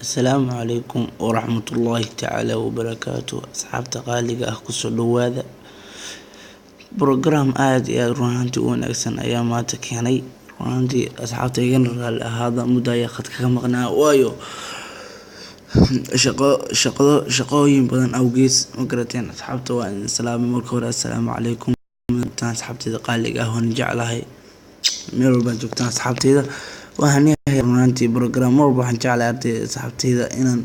Asalaamu calaykum waraxmatullaahi tacaala wabarakaatu. Asxaabta qaaliga ah, kusoo dhawaada program aada iyo aada run ahaantii u wanaagsan ayaa maanta keenay. Run ahaantii, asxaabta, igana raali ahaada, muddo ayaa khadka ka maqnaa, waayo shaqo shaqado shaqooyin badan awgees. Ma garateen, asxaabta? Waa idin salaamay marka hore. Assalaamu calaykum asxaabteyda qaaliga ah, waan jeclahay meel walbaan joogtaan. Asxaabteyda, waxaan yahay run ahaantii program mar walba waxaan jeclahay ardayda, asxaabteyda, inaan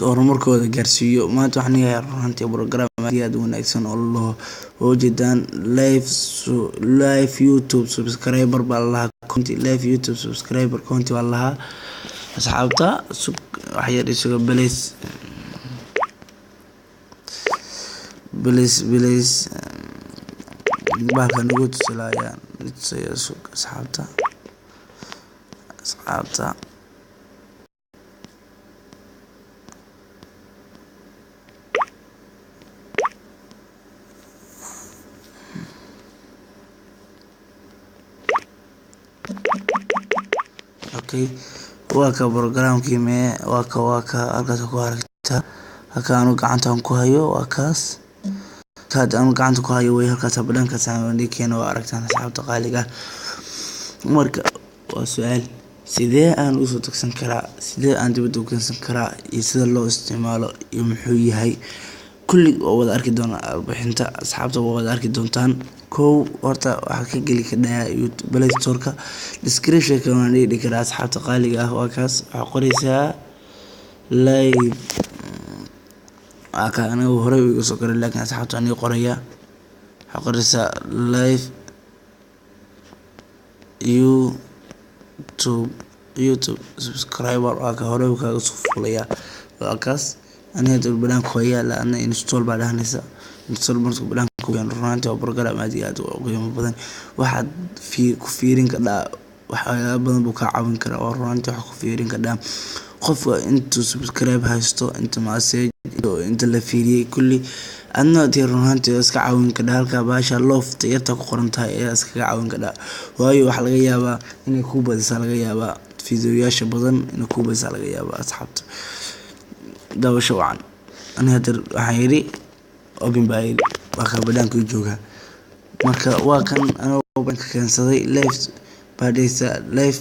horumarkooda gaarsiiyo. Maanta waxaan yahay run ahaantii program aad iyo aad u wanaagsan oo loo ujeedaan live YouTube subscriber baa lalahaa, count, live YouTube subscriber count baa lalahaa. Asxaabta, sug wax yar, isuga. Please, please, please, bahalka nagu tusilaayaan tusaya. Sug, asxaabta, asxaabta. Okay, waa ka programkii. Mee? Waa ka halkaas ku aragtaa. Halka anu gacantan ku hayo waa kaas. Kaad anu gacanta ku hayo way halkaas badhankaas keena, waa aragtaan, asxaabta qaaliga. Marka waa su-aal: sidee aan usoo degsan karaa, sidee aan dibadda u keensan karaa, iyo sida loo isticmaalo, iyo muxuu yahay? Kulli waa wada arki doonaa bixinta, asxaabta, waa wada arki doontaan. Kow, horta waxaad ka geli kadhaa Play Store-ka. Description-ka waan dhigi karaa, asxaabta qaaliga ah. Waa kaas. Waxaa qoreysaa live. Waa ka aniga horey iga soo qoray, laakiin asxaabta aniga qoraya. Waxaa qoreysaa live YouTube subscriber. Waa ka horey kaaga soo fuulaya, waa kaas. Aniga hadda banaanka ku hayaa la install baa dhahanaysa. Install markuu banaanka ku keeno, runtii waa program aad iyo aad u qiimo badan. Waxaad ku fiirin kadhaa waxyaaba badan buu kaa caawin karaa. Oo runtii waxaa ku fiirin kadhaa qofka intuu subscribe haysto, inta message, inta la fiiriyay, kulli. Adna dee run ahaantii waa iska caawin kadhaa. Halka bahasha love yarta ku qoran tahay ayaa iskaga caawin kadhaa, waayo waxaa laga yaabaa inay kuu badisaa, laga yaabaa fiidiyoyaasha badan inay kuu badisaa laga yaabaa. Asxaabta, daawasho wacan. Aniga hadda waxaan yidhi open baa yidhi, waa kaa banaanka joogaa. Marka waa kan anigoo banka keensaday. Live baa dhehaysaa, live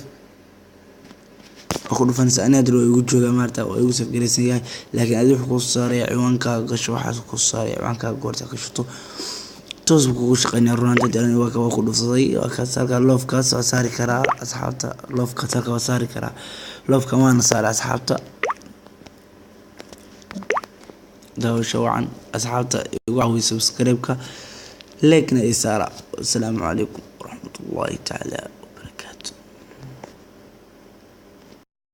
waa ku dhufanaysaa. Aniga hadda waa igu joogaa, maarata, waa igu save garaysan yahay, laakiin adi wuxuu kuu saaraya ciwaankaaga gasho, waxaas kuu saaraya ciwaankaaga. Goorta gashato, toos buu kugu shaqeynaya. Runtii aniga waa waa ku dhufsaday, waa kaas. Halka love-kaas waa saari karaa, asxaabta. Love-kaas halka waa saari karaa, love-ka waana saaray. Asxaabta, daawasho wacan. Asxaabta, igu caawiya subscribe-ka, like-na ii saara. Asalaamu calaykum waraxmatullaahi tacaala.